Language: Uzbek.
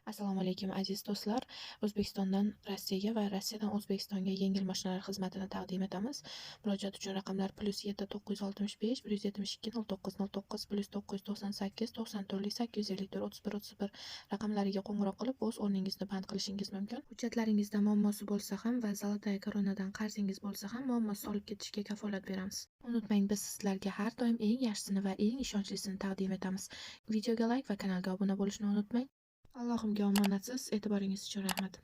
Assalomu alaykum, aziz do'stlar. O'zbekistondan Rossiyaga va Rossiyadan O'zbekistonga yengil mashinalar xizmatini taqdim etamiz. Murojaat uchun raqamlar: +7 965 172 09 09, +998 94 854 31 31 raqamlariga qo'ng'iroq qilib, o'z o'rningizni band qilishingiz mumkin. Hujjatlaringizda muammosi bo'lsa ham va Золотая Koronadan qarzingiz bo'lsa ham, muammosiz olib ketishga kafolat beramiz. Unutmang, biz sizlarga har doim eng yaxshisini va eng ishonchlisini taqdim etamiz. Videoga layk va kanalga obuna bo'lishni unutmang. Allohimga omonatsiz. E'tiboringiz uchun rahmat.